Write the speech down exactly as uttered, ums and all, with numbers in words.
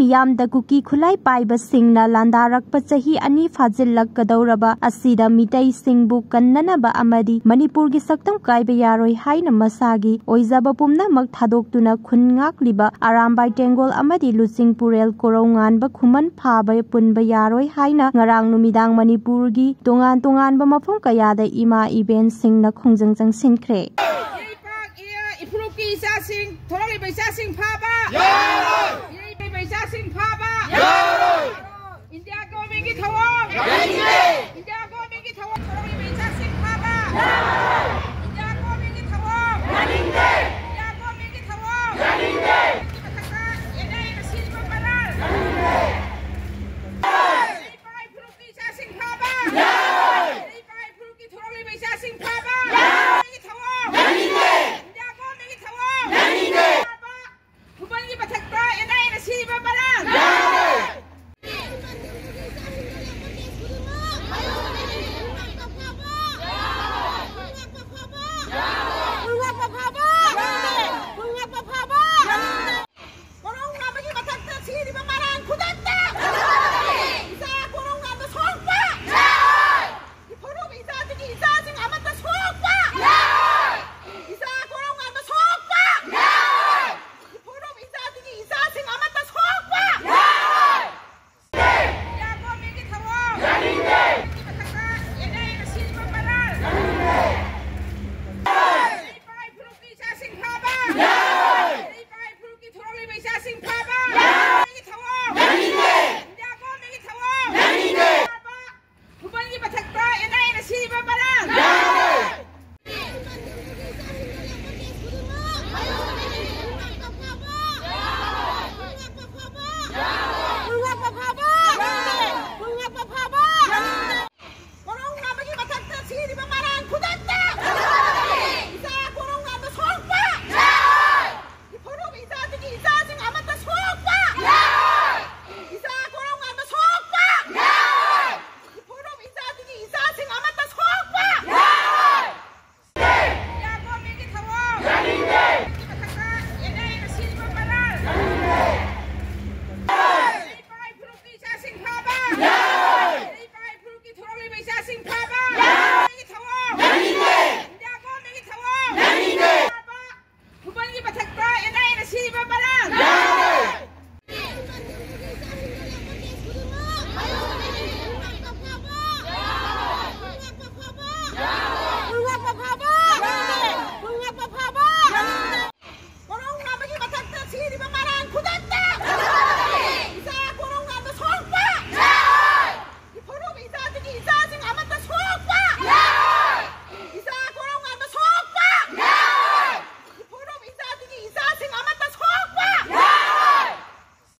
ꯃꯤꯌꯥꯝꯗ ꯀꯨꯀꯤ ꯈꯨꯠꯂꯥꯏ ꯄꯥꯏꯕꯁꯤꯡꯅ ꯂꯥꯟꯗꯥꯔꯛꯄ ꯆꯍꯤ ꯑꯅꯤ ꯐꯥꯖꯤꯜꯂꯛꯀꯗꯧꯔꯕ ꯑꯁꯤꯗ ꯃꯤꯇꯩꯁꯤꯡꯕꯨ ꯀꯟꯅꯅꯕ ꯑꯃꯗꯤ ꯃꯅꯤꯄꯨꯔꯒꯤ ꯁꯛꯇꯝ ꯀꯥꯏꯕ ꯌꯥꯔꯣꯏ ꯍꯥꯏꯅ ꯃꯁꯥꯒꯤ ꯑꯣꯏꯖꯕ ꯄꯨꯝꯅꯃꯛ ꯊꯥꯗꯣꯛꯇꯨꯅ ꯈꯨꯟ ꯉꯥꯛꯂꯤꯕ ꯑꯔꯥꯝꯕꯥꯏ ꯇꯦꯡꯒꯣꯜ ꯑꯃꯗꯤ ꯂꯨꯆꯤꯡ ꯄꯨꯔꯦꯜ ꯀꯣꯔꯧꯉꯥꯟꯕ ꯈꯨꯃꯟ ꯐꯥꯕ ꯄꯨꯟꯕ ꯌꯥꯔꯣꯏ ꯍꯥꯏꯅ ꯉꯔꯥꯡ ꯅꯨꯃꯤꯗꯥꯡ ꯃꯅꯤꯄꯨꯔꯒꯤ ꯇꯣꯉꯥꯟ ꯇꯣꯉꯥꯟꯕ ꯃꯐꯝ ꯀꯌꯥꯗ ꯏꯃꯥ ꯏꯕꯦꯟꯁꯤꯡꯅ ꯈꯣꯡꯖꯪ ꯆꯪꯁꯤꯟꯈ꯭ꯔꯦ꯫ ꯏꯐꯨꯔꯨꯞꯀꯤ ꯏꯆꯥꯁꯤꯡ, ꯊꯣꯛꯂꯛꯂꯤꯕ ꯏꯆꯥꯁꯤꯡ ꯐꯥꯕ! ꯏꯐꯨꯔꯨꯞꯀꯤ ꯏꯆꯥꯁꯤꯡ ꯐꯥꯕ! ꯏꯟꯗꯤꯌꯥ ꯒꯣꯔꯃꯦꯟꯒꯤ ꯊꯧꯑꯣꯡ!